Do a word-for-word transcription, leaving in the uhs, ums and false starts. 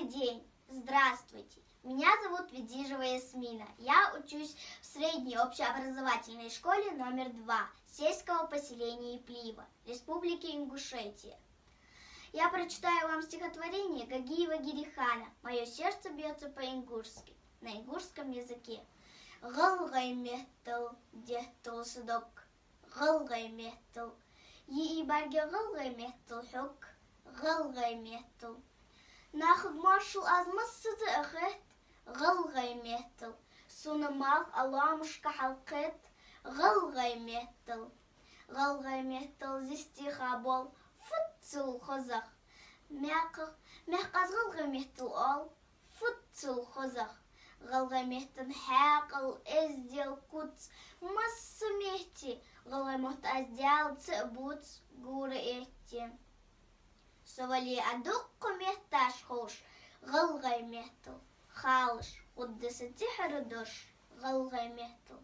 день. Здравствуйте. Меня зовут Ведижева Ясмина. Я учусь в средней общеобразовательной школе номер два сельского поселения Иплиево, Республики Ингушетия. Я прочитаю вам стихотворение Гагиева Герихана «Мое сердце бьется по-ингушски» на ингушском языке. ГӀалгӀай меттала детталца дог, гӀалгӀай меттала. Йиъий бӀарга гӀалгӀай меттала хьог, гӀалгӀай меттала. Нахага моаршал аз массаза а хет, гӀалгӀай меттала. Сона малх а лоамашка хьалкхет, гӀалгӀай меттала. ГӀалгӀай меттала зи стиха боал фуццул хозагӀа. Мекх-, мехкъаз гӀалгӀай меттала оал фуццул хозагӀа. ГӀалгӀай меттан хьаькъал, эздел, куц, масса метте гӀалгӀай мотт аз Даьлаца а бувц, гура этте. Со вале а дукха метташ ховш гӀалгӀай меттала, халаш, хургда са тӀехьара дош гӀалгӀай меттала.